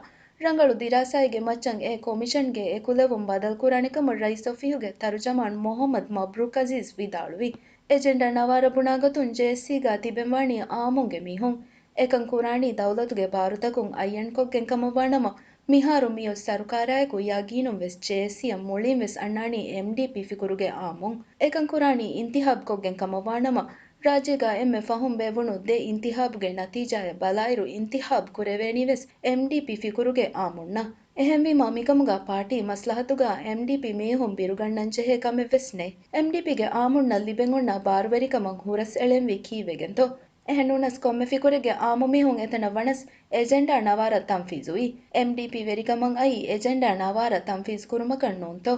ރަނގަޅު ދިރާސާއެއްގެ މައްޗަށް އެ ކޮމިޝަންގެ އެކުލެވުން ބަދަލުކުރާނެ ކަމަށް ރައީސް އޮފީހުގެ ތަރުޖަމާން މުހައްމަދު މަބްރޫކް އަޒީޒް ވިދާޅުވި. އެޖެންޑާ ނަވާރަ ބުނާގޮތުން ޖޭއެސްސީގަ ތިބެންވާނީ އާއްމުންގެ މީހުން. އެކަން ކުރާނީ ދައުލަތުގެ ބާރުތަކުން އައްޔަންކޮށްގެން ކަމަށްވާނަމަ، މިހާރު މިއޮތް ސަރުކާރާއެކު ޔަގީނުން ވެސް ޖޭއެސްސީއަށް މުޅިން ވެސް އަންނާނީ އެމްޑީޕީ ފިކުރުގެ އާއްމުން. އެކަން ކުރާނީ އިންތިހާބް ކޮށްގެން ކަމަށްވާނަމަ، ރާއްޖޭގަ އެންމެ ފަހުން ބޭއްވުނު ދެ އިންތިހާބުގެ ނަތީޖާއެއް ބަލާއިރު އިންތިހާބް ކުރެވޭނީ ވެސް އެމްޑީޕީ ފިކުރުގެ އާއްމުންނަށް. އެހެންވީމާ މިކަމުގަ ޕާޓީ މަސްލަހަތުގަ އެމްޑީޕީ މީހުން ބިރުގަންނަން ޖެހޭ ކަމެއް ވެސް ނެތް. އެމްޑީޕީގެ އާއްމުންނަށް ލިބެން އޮންނަ ބާރުވެރިކަމަށް ހުރަސް އެޅެންވީ ކީއްވެގެންތޯ؟ އެހެންނޫނަސް ކޮންމެ ފިކުރެއްގެ އާއްމު މީހުން އެތަނަށް ވަނަސް އެޖެންޑާ ނަވާރަ ތަންފީޒުވީ. އެމްޑީޕީ ވެރިކަމަށް އައީ އެޖެންޑާ ނަވާރަ ތަންފީޒު ކުރުމަކަށް ނޫންތޯ؟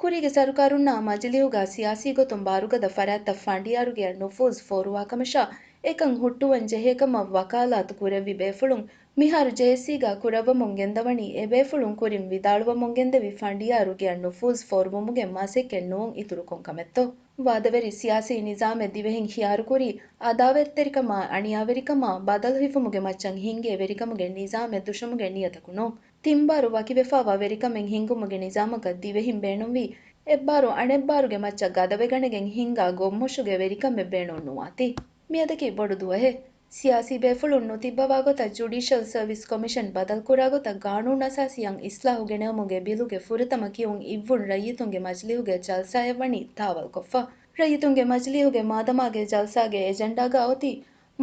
ކުރީގެ ސަރުކާރުންނާ މަޖިލީހުގަ ސިޔާސީ ގޮތުން ބާރުގަދަ ފަރާތްތައް ފަނޑިޔާރުގެއަށް ނުފޫޒު ފޯރުވާކަމަށާ، އެކަން ހުއްޓުވަން ޖެހޭ ކަމަށް ވަކާލާތު ކުރެއްވި ބޭފުޅުން މިހާރު ޖޭއެސްސީގަ ކުރައްވަމުން ގެންދަވަނީ އެބޭފުޅުން ކުރިން ވިދާޅުވަމުން ގެންދެވި ފަނޑިޔާރުގެއަށް ނުފޫޒު ފޯރުވުމުގެ މަސައްކަތް ނޫން އިތުރުކޮށް ކަމެއްތޯ؟ ވާދަވެރި ސިޔާސީ ނިޒާމެއް ދިވެހިން ޚިޔާރުކުރީ، އަދާވަތްތެރިކަމާ، އަނިޔާވެރިކަމާ، ބަދަލު ހިފުމުގެ މައްޗަށް ހިންގޭ ވެރިކަމުގެ ނިޒާމެއް ދުށުމުގެ ނިޔަތަކު ނޫން. ތިން ބާރު ވަކިވެފާވާ ވެރިކަމެއް ހިންގުމުގެ ނިޒާމަކަށް ދިވެހިން ބޭނުންވީ، އެއްބާރު އަނެއްބާރުގެ މައްޗަށް ގަދަވެގަނެގެން ހިންގާ ގޮށްމޮށުގެ ވެރިކަމެއް ބޭނުން ނުވާތީ. މިއަދަކީ ބޮޑު ދުވަހެއް. ސިޔާސީ ބޭފުޅުން ނުތިއްބަވާ ގޮތަށް ޖުޑިޝަލް ސަރވިސް ކޮމިޝަން ބަދަލުކުރާ ގޮތަށް ގާނޫނުއަސާސީއަށް އިސްލާހު ގެނެވުމުގެ ބިލުގެ ފުރަތަމަ ކިޔުން އިއްވުން ރައްޔިތުންގެ މަޖިލީހުގެ ޖަލްސާއަށް ވަނީ ތާވަލްކޮށްފަ. ރައްޔިތުންގެ މަޖިލީހުގެ މާދަމާގެ ޖަލްސާގެ އެޖެންޑާގަ އޮތީ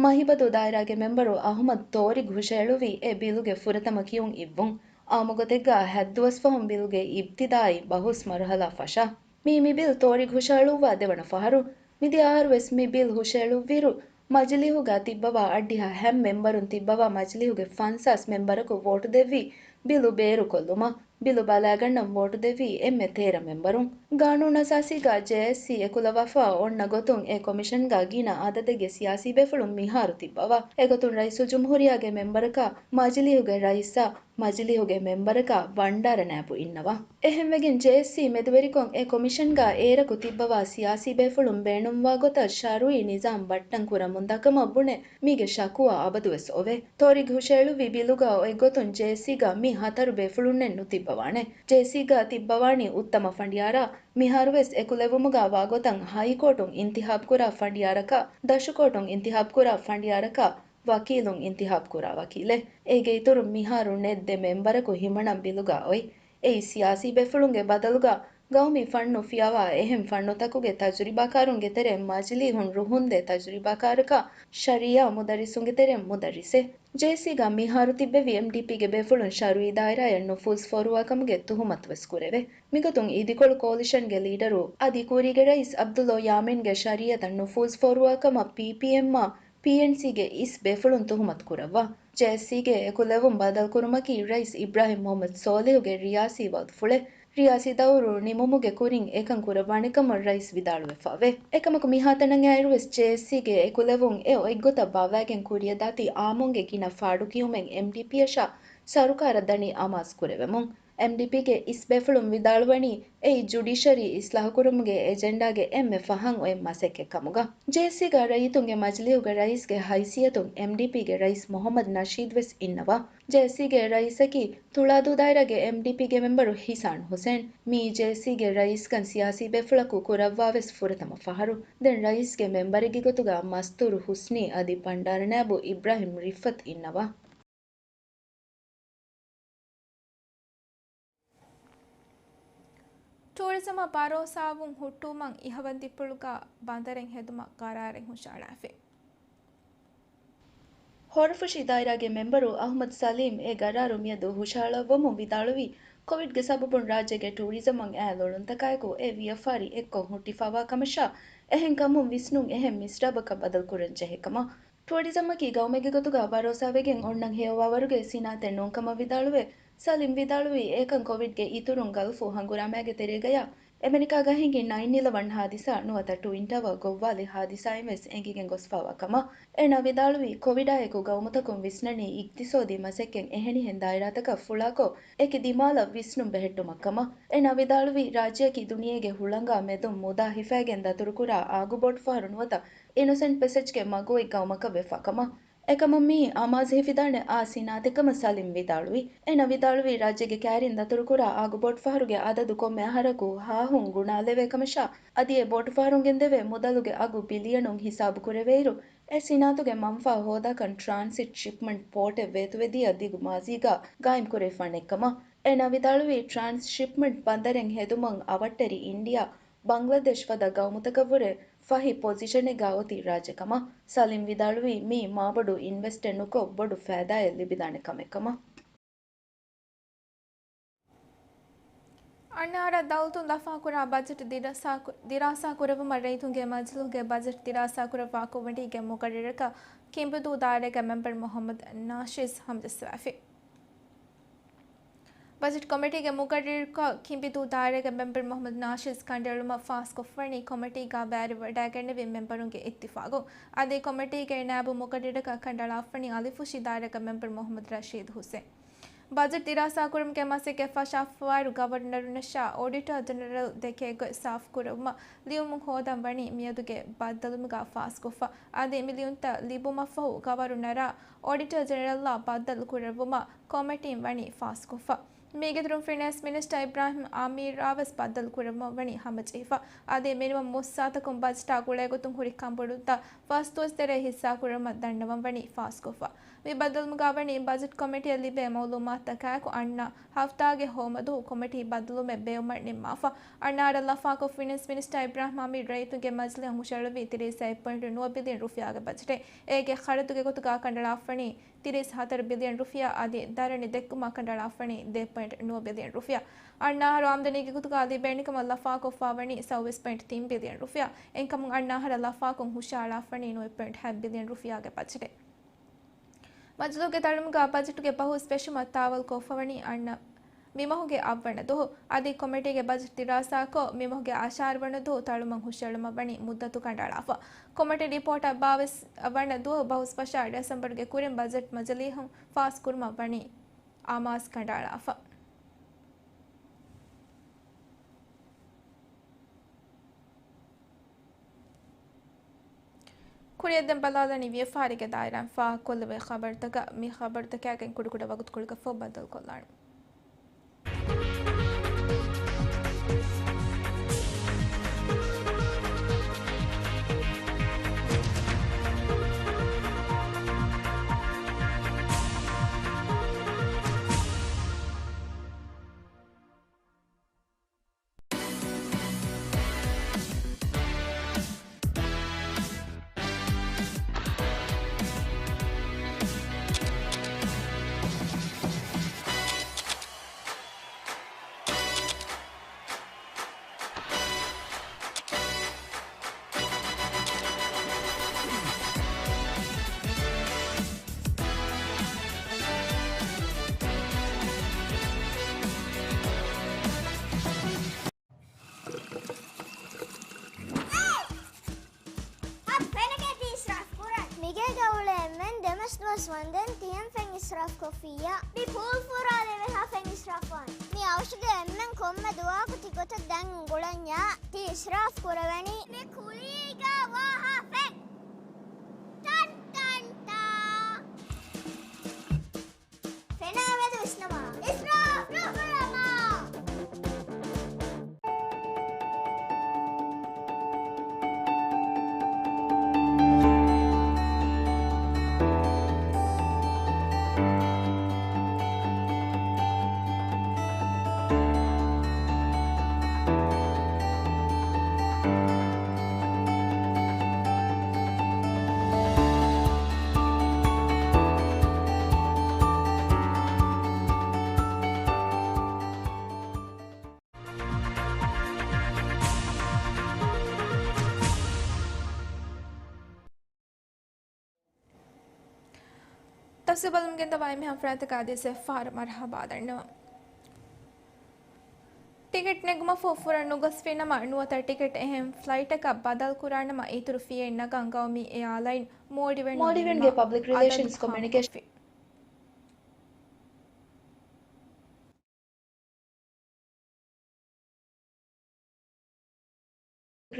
މަހިބަދޫ ދާއިރާގެ މެމްބަރު އަހުމަދު ތޯރިގް ހުށައެޅުއްވި އެ ބިލުގެ ފުރަތަމަ ކިޔުން އިއްވުން. އާއްމުގޮތެއްގަ ހަތްދުވަސް ފަހުން ބިލުގެ އިބްތިދާއީ ބަހުސް މަރުހަލާ ފަށާ. މީ މި ބިލް ތޯރިގް ހުށައެޅުއްވާ ދެވަނަ ފަހަރު. މިދިޔަ އަހަރުވެސް މި ބިލް ހުށައެޅުއްވިއިރު، މަޖިލީހުގަ ތިއްބަވާ އަށްޑިހަ ހަ މެމްބަރުން ތިއްބަވާ މަޖިލީހުގެ ފަންސާސް މެމްބަރަކު ވޯޓު ދެއްވީ ބިލު ބޭރުކޮށްލުމަށް. ބިލު ބަލާގަންނަން ވޯޓު ދެއްވީ އެންމެ ތޭރަ މެމްބަރުން. ގާނޫނުއަސާސީގަ ޖޭއެސްސީ އެކުލަވާފަ އޮންނަ ގޮތުން އެ ކޮމިޝަންގަ ގިނަ އަދަދެއްގެ ސިޔާސީ ބޭފުޅުން މިހާރު ތިއްބަވާ. އެގޮތުން ރައީސުލްޖުމްހޫރިއްޔާގެ މެމްބަރަކާ، މަޖިލީހުގެ ރައީސާ، މަޖިލީހުގެ މެމްބަރަކާ ވަންޑާރަ ނާއިބު އިންނަވާ. އެހެންވެގެން ޖޭއެސްސީ މެދުވެރިކޮށް އެ ކޮމިޝަންގަ އޭރަކު ތިއްބަވާ ސިޔާސީ ބޭފުޅުން ބޭނުންވާ ގޮތަށް ޝަރުއީ ނިޒާމް ބައްޓަން ކުރަމުން ދަކަމަށް ބުނެ މީގެ ޝަކުވާ އަބަދުވެސް އޮވޭ. ތޯރިގް ހުށައެޅުއްވި ބިލުގަ އޮތްގޮތުން ޖޭއެސްސީގަ މި ހަތަރު ބޭފުޅުންނެއް ނުތިއްބަވާނެ. ޖޭއެސްސީގަ ތިއްބަވާނީ އުއްތަމަ ފަނޑިޔާރާ، މިހާރުވެސް އެކުލެވުމުގަ ވާގޮތަށް ހައިކޯޓުން އިންތިހާބުކުރާ ފަނޑިޔާރަކާ، ދަށުކޯޓުން އިންތިހާބުކުރާ ފަނޑިޔާރަކާ، ވަކީލުން އިންތިހާބުކުރާ ވަކީލެއް. އޭގެ އިތުރުން މިހާރު ނެތް ދެ މެމްބަރަކު ހިމަނަން ބިލުގަ އޮތް. އެއީ ސިޔާސީ ބޭފުޅުންގެ ބަދަލުގަ ގައުމީ ފަންނު ފިޔަވާ އެހެން ފަންނުތަކުގެ ތަޖުރިބާކާރުންގެ ތެރެއިން މަޖިލީހުން ރުހުންދޭ ތަޖުރިބާކާރަކާ، ޝަރީއާ މުދައްރިސުންގެ ތެރެއިން މުދައްރިސެއް. ޖޭއެސްސީގަ މިހާރު ތިއްބެވި އެމްޑީޕީގެ ބޭފުޅުން ޝަރުއީ ދާއިރާއަށް ނުފޫޒު ފޯރުވާކަމުގެ ތުހުމަތުވެސް ކުރެވޭ. މިގޮތުން އިދިކޮޅު ކޯލިޝަންގެ ލީޑަރު އަދި ކުރީގެ ރައީސް ޢަބްދުﷲ ޔާމީންގެ ޝަރީއަތަށް ނުފޫޒު ފޯރުވާކަމަށް ޕީޕީއެމްއާ، ޕީއެންސީގެ އިސް ބޭފުޅުން ތުހުމަތު ކުރައްވާ. ޖޭއެސްސީގެ އެކުލެވުން ބަދަލުކުރުމަކީ ރައީސް އިބްރާހިމް މުޙައްމަދު ސޯލިހުގެ ރިޔާސީ ވަގުތުފުޅެއް. ރިޔާސީ ދައުރު ނިމުމުގެ ކުރިން އެކަން ކުރައްވާނެ ކަމަށް ރައީސް ވިދާޅުވެފައވޭ. އެކަމަކު މިހާތަނަށް އައިއިރުވެސް ޖޭއެސްސީގެ އެކުލެވުން އެ އޮތްގޮތަށް ބާއްވައިގެން ކުރިއަށްދާތީ އާއްމުންގެ ގިނަ ފާޑުކިޔުމެއް އެމްޑީޕީއަށާ ސަރުކާރަށް ދަނީ އަމާޒު ކުރެވެމުން. އެމްޑީޕީގެ އިސް ބޭފުޅުން ވިދާޅުވަނީ އެއީ ޖުޑިޝަރީ އިސްލާހުކުރުމުގެ އެޖެންޑާގެ އެންމެ ފަހަން އޮތް މަސައްކަތް ކަމުގަ. ޖޭއެސްސީގަ ރައްޔިތުންގެ މަޖިލީހުގެ ރައީސްގެ ހައިސިއްޔަތުން އެމްޑީޕީގެ ރައީސް މުޙައްމަދު ނަޝީދު ވެސް އިންނަވާ. ޖޭއެސްސީގެ ރައީސަކީ ތުޅާދޫ ދާއިރާގެ އެމްޑީޕީގެ މެމްބަރު ހިސާން ހުސެން. މިއީ ޖޭއެސްސީގެ ރައީސްކަން ސިޔާސީ ބޭފުޅަކު ކުރައްވާވެސް ފުރަތަމަ ފަހަރު. ދެން ރައީސްގެ މެމްބަރެއްގެ ގޮތުގަ މަސްތޫރު ހުސްނީ އަދި ބަންޑާރަ ނާއިބު އިބްރާހިމް ރިފްއަތް އިންނަވާ. ޓޫރިޒަމަށް ބަރޯސާވުން ހުއްޓުވުމަށް އިހަވަންދިއްޕުޅުގަ ބަނދަރެއް ހެދުމަށް ޤަރާރެއް ހުށަހަޅާފި. ހޯރަފުށި ދާއިރާގެ މެމްބަރު އަޙްމަދު ސަލީމް އެ ގަރާރު މިއަދު ހުށަހަޅައްވަމުން ވިދާޅުވީ، ކޮވިޑްގެ ސަބަބުން ރާއްޖޭގެ ޓޫރިޒަމަށް އައި ލޮޅުންތަކާއެކު އެ ވިޔަފާރި އެއްކޮށް ހުއްޓިފައިވާ ކަމަށާ، އެހެން ކަމުން ވިސްނުން އެހެން މިސްރާބަކަށް ބަދަލުކުރަން ޖެހޭ ކަމަށް. ޓޫރިޒަމަކީ ގައުމެއްގެ ގޮތުގަ ބަރޯސާވެގެން އޮންނަން ހެޔޮވާވަރުގެ ސިނާއަތެއް ނޫންކަމަށް ވިދާޅުވެ، ސަލީމް ވިދާޅުވީ، އެކަން ކޮވިޑްގެ އިތުރުން ގަލްފު ހަނގުރާމައިގެ ތެރޭގަޔާ އެމެރިކާގަ ހިނގި ނައިން އިލަވަން ހާދިސާ ނުވަތަ ޓުއިން ޓަވަރ ގޮއްވާލި ހާދިސާއިން ވެސް އެނގިގެން ގޮސްފައިވާ ކަމަށް. އޭނާ ވިދާޅުވީ، ކޮވިޑާއެކު ގައުމުތަކުން ވިސްނަނީ އިގްތިސޯދީ މަސައްކަތް އެހެނިހެން ދާއިރާތަކަށް ފުޅާކޮށް، އެކި ދިމާލަށް ވިސްނުން ބެހެއްޓުމަށް ކަމަށް. އޭނާ ވިދާޅުވީ، ރާއްޖެއަކީ ދުނިޔޭގެ ހުޅަނގާ މެދުން މުދާ ހިފައިގެން ދަތުރުކުރާ އާގު ބޯޓުފަހަރު ނުވަތަ އިނޮސެންޓް ޕެސެޖްގެ މަގު އޮތް ގައުމަކަށް ވެފާ ކަމަށް. އެކަމުން މިއީ އަމާޒު ހިފިދާނެ އާ ސިނާއަތެއް ކަމަށް ސަލީމް ވިދާޅުވި. އޭނާ ވިދާޅުވީ، ރާއްޖޭގެ ކައިރިން ދަތުރުކުރާ އާގު ބޯޓުފަހަރުގެ އަދަދު ކޮންމެ އަހަރަކު ހާހުން ގުނާލެވޭ ކަމަށާ، އަދި އެ ބޯޓުފަހަރުން ގެންދެވޭ މުދަލުގެ އަގު ބިލިއަނުން ހިސާބު ކުރެވޭއިރު، އެ ސިނާއަތުގެ މަންފާ ހޯދާކަން ޓްރާންސިޓް ޝިޕްމަންޓް ޕޯޓެއް ވޭތުވެދިޔަ ދިގު މާޒީގަ ގާއިމް ކުރެވިފާނެ ކަމަށް. އޭނާ ވިދާޅުވީ، ޓްރާންސް ޝިޕްމަންޓް ބަނދަރެއް ހެދުމަށް އަވަށްޓެރި އިންޑިޔާ، ބަންގްލަދޭޝް ފަދަ ގައުމުތަކަށްވުރެ ފަހި ޕޮޒިޝަނެއްގަ އޮތީ ރާއްޖެ ކަމަށް. ސަލީމް ވިދާޅުވީ، މީ މާބޮޑު އިންވެސްޓެއް ނުކޮށް، ބޮޑު ފައިދާއެއް ލިބިދާނެ ކަމެއް ކަމަށް. އަންނަ އަހަރަށް ދައުލަތުން ލަފާކުރާ ބަޖެޓް ދިރާސާ، ދިރާސާ ކުރެއްވުމަށް ރައްޔިތުންގެ މަޖިލީހުގެ ބަޖެޓް ދިރާސާ ކުރައްވާ ކޮމިޓީގެ މުގައްރިރަކަށް ކިނބިދޫ ދާއިރާގެ މެމްބަރު މުޙައްމަދު ނާޝިޒް ހަމަޖައްސަވާފި. ބަޖެޓް ކޮމިޓީގެ މުގައްރިރަކަށް ކިނބިދޫ ދާއިރާގެ މެމްބަރު މުޙައްމަދު ނާޝިޒް ކަނޑައެޅުމަށް ފާސްކޮށްފަނީ ކޮމިޓީގަ ބައިވެރިވެވަޑައިގެންނެވި މެމްބަރުންގެ އިއްތިފާގުން. އަދި ކޮމިޓީގެ ނައިބު މުގައްރިރަކަށް ކަނޑައަޅާފަނީ އަލިފުށި ދާއިރާގެ މެމްބަރު މުޙައްމަދު ރަޝީދު ހުސެން. ބަޖެޓް ދިރާސާކުރުމުގެ މަސައްކަތް ފަށާފައިވާއިރު ގަވަރުނަރުންނަށާ އޮޑިޓަރ ޖެނެރަލް ދެކޭ ގޮތް ސާފުކުރެއްވުމަށް ލިޔުމުން ހޯދަން ވަނީ މިއަދުގެ ބައްދަލުވުމުގަ ފާސްކޮށްފަ. އަދި މި ލިޔުންތައް ލިބުމަށްފަހު ގަވަރުނަރާ އޮޑިޓަރ ޖެނެރަލްއާ ބައްދަލު ކުރެއްވުމަށް ކޮމިޓީން ވަނީ ފާސްކޮށްފަ. މީގެ އިތުރުން ފިނޭންސް މިނިސްޓަރ އިބްރާހިމް އާމީރާވެސް ބައްދަލުކުރައްވަން ވަނީ ހަމަޖެހިފަ. އަދި މިނިވަން މުއްސާތަކުން ބަޖެޓާ ގުޅޭގޮތުން ހުރި ކަނބޮޑުތައް ފަސް ދުވަސް ތެރޭ ހިއްސާކުރައްވަމަށް ދަންނަވަން ވަނީ ފާސްކޮށްފަ. މި ބައްދަލުވުމުގަ ވަނީ ބަޖެޓް ކޮމިޓީއަށް ލިބޭ މައުލޫމާތުތަކާއެކު އަންނަ ހަފްތާގެ ހޯމަދުވަހު ކޮމިޓީ ބައްދަލުވުމެއް ބޭއްވުމަށް ނިންމާފަ. އަންނަ އަހަރަށް ލަފާކޮށް ފިނޭންސް މިނިސްޓަރ އިބްރާހިމް އާމީރު ރައްޔިތުންގެ މަޖިލީހަށް ހުށަހެޅުއްވީ ތިރީސް އެއް ޕޮއިންޓު ނުވަ ބިލިއަން ރުފިޔާގެ ބަޖެޓެއް. އޭގެ ޚަރަދުގެ ގޮތުގަ ކަނޑައަޅާފަވަނީ ތިރީސް ހަތަރު ބިލިއަން ރުފިޔާ އަދި ދަރަނި ދެއްކުމަށް ކަނޑައަޅާފަވަނީ ދެ ޕޮއިންޓު ނުވަ ބިލިއަން ރުފިޔާ. އަންނަ އަހަރު އާމްދަނީގެ ގޮތުގަ ލިބޭނެކަމަށް ލަފާކޮށްފަވަނީ ސައުވީސް ޕޮއިންޓު ތިން ބިލިއަން ރުފިޔާ. އެހެންކަމުން އަންނަ އަހަރަށް ލަފާކޮށް ހުށަހަޅާފަވަނީ ނުވަ ޕޮއިންޓު ހަތް ބިލިއަން ރުފިޔާގެ ބަޖެޓެއް. މަޖިލީހުގެ ތަޅުމުގަ ބަޖެޓުގެ ބަހުސް ފެށުމަށް ތާވަލް ކޮށްފަވަނީ އަންނަ މިމަހުގެ އަށްވަނަ ދުވަހު. އަދި ކޮމިޓީގެ ބަޖެޓް ދިރާސާކޮށް، މިމަހުގެ އަށާރަ ވަނަ ދުވަހު ތަޅުމަށް ހުށަހެޅުމަށް ވަނީ މުއްދަތު ކަނޑައަޅާފަ. ކޮމިޓީ ރިޕޯޓަށް ބާވީސް ވަނަ ދުވަހު ބަހުސް ފަށާ ޑިސެމްބަރުގެ ކުރިން ބަޖެޓް މަޖިލީހުން ފާސް ކުރުމަށް ވަނީ އާމާސް ކަނޑައަޅާފަ. ކުރިއަށް ދެން ބަލާލަނީ ވިޔަފާރިގެ ދާއިރާއިން ފާހަގަކޮށްލެވޭ ޚަބަރުތަކަށް. މި ޚަބަރުތަކާގެން ކުޑަކުޑަ ވަގުތުކޮޅަކަށްފަހު ބައްދަލުކޮށްލާނަން. އަދި ފެނަކޭ ތި އިސްރާފް ކުރަން. މިގޭގަ އުޅޭ އެންމެން ދެމަސް ދުވަސް ވަންދެން ތިހެން ފެން އިސްރާފް ކޮށްފިއްޔާ. މި ޕޫލް ފުރާލެވޭހާ ފެން އިސްރާފް ވާން. މި އަވަށުގެ އެންމެން ކޮންމެ ދުވަހަކު ތި ގޮތަށް ދަން އުނގުޅަންޏާ. ތި އިސްރާފް ކުރެވެނީ. މި ކުލީގަ ވާހާ ފެން. ޓަން ޓަން ޓާ. ފެނާ މެދު ވިސްނަމާ. އިސްރާފް ނުކުރަމާ. ތަފްސީލް ބަލަމުން ގެންދަވާ އެންމެހާ ފަރާތްތަކަށް އަދިވެސް އެއްފަހަރު މަރުޙަބާ ދަންނަވަން. ޓިކެޓް ނެގުމަށްފަހު ފުރަން ނުގޮސްފިނަމަ، ނުވަތަ ޓިކެޓް އެހެން ފްލައިޓަކަށް ބަދަލުކުރާނަމަ، އިތުރު ފީއެއް ނަގަން ގައުމީ އެއާލައިން މޯލްޑިވެން މޯލްޑިވެންގެ ނިންމާ ޕަބްލިކް ރިލޭޝަންސް އަދަދު ކޮމިއުނިކޭޝަން ހާމަކޮށްފި.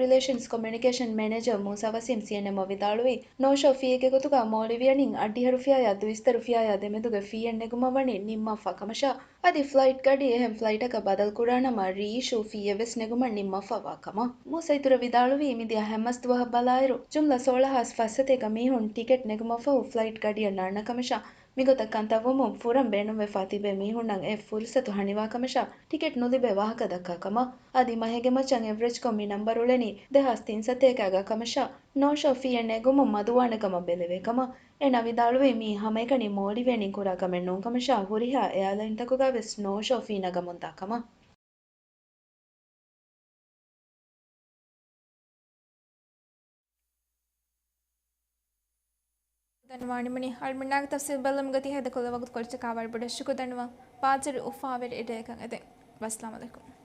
ރިލޭޝަންސް ކޮމިއުނިކޭޝަން މެނޭޖަރ މޫސާ ވަސީމް ސީއެންއެމްއަށް ވިދާޅުވީ، ނޯ ޝޯ ފީއެއްގެ ގޮތުގަ މޯލްޑިވިއަންއިން އަށްޑިހަ ރުފިޔާއާ ދުއިސައްތަ ރުފިޔާއާ ދެމެދުގެ ފީއެއް ނެގުމަށް ވަނީ ނިންމާފަ ކަމަށާ، އަދި ފްލައިޓް ގަޑި އެހެން ފްލައިޓަކަށް ބަދަލުކުރާނަމަ ރީއިޝޫ ފީއެއް ވެސް ނެގުމަށް ނިންމާފަވާ ކަމަށް މޫސަ އިތުރަށް ވިދާޅުވީ، މިދިޔަ ހަތް މަސް ދުވަހަށް ބަލާއިރު، ޖުމްލަ ސޯޅަ ހާސް ފަސް ސަތޭކަ މީހުން ޓިކެޓް ނެގުމަށްފަހު ފްލައިޓް ގަޑިއަށް ނާންނަ ކަމަށާ، މިގޮތަށް ކަންތައްވުމުން ފުރަން ބޭނުންވެފާ ތިބޭ މީހުންނަށް އެ ފުރުސަތު ހަނިވާ ކަމަށާ، ޓިކެޓް ނުލިބޭ ވާހަކަ ދައްކާ ކަމަށް. އަދި މަހެއްގެ މައްޗަށް އެވްރެޖްކޮށް މި ނަންބަރު އުޅެނީ ދެހާސް ތިން ސަތޭކައިގަ ކަމަށާ، ނޯ ޝޯ ފީއެއް ނެގުމުން މަދުވާނެ ކަމަށް ބެލެވޭ ކަމަށް. އޭނާ ވިދާޅުވީ، މީ ހަމައެކަނި މޯލްޑިވިއަންއިން ކުރާ ކަމެއް ނޫން ކަމަށާ، ހުރިހާ އެއާލައިންތަކުގަ ވެސް ނޯ ޝޯ ފީ ނަގަމުންދާ ކަމަށް. ދަންނަވާނެ މި އަޅުމެންނާގެ ތަފްސީލް ބަލަމުގަ ތި ހޭދަކޮށްލި ވަގުތުކޮޅަށްޓަކާ ވަރަށް ބޮޑަށް ޝުކުރު ދަންނަވަން. ބާޒަރު އުފާވެރި ރެއެއް އެދެން. ވައްސަލާމް އަލައިކުމް.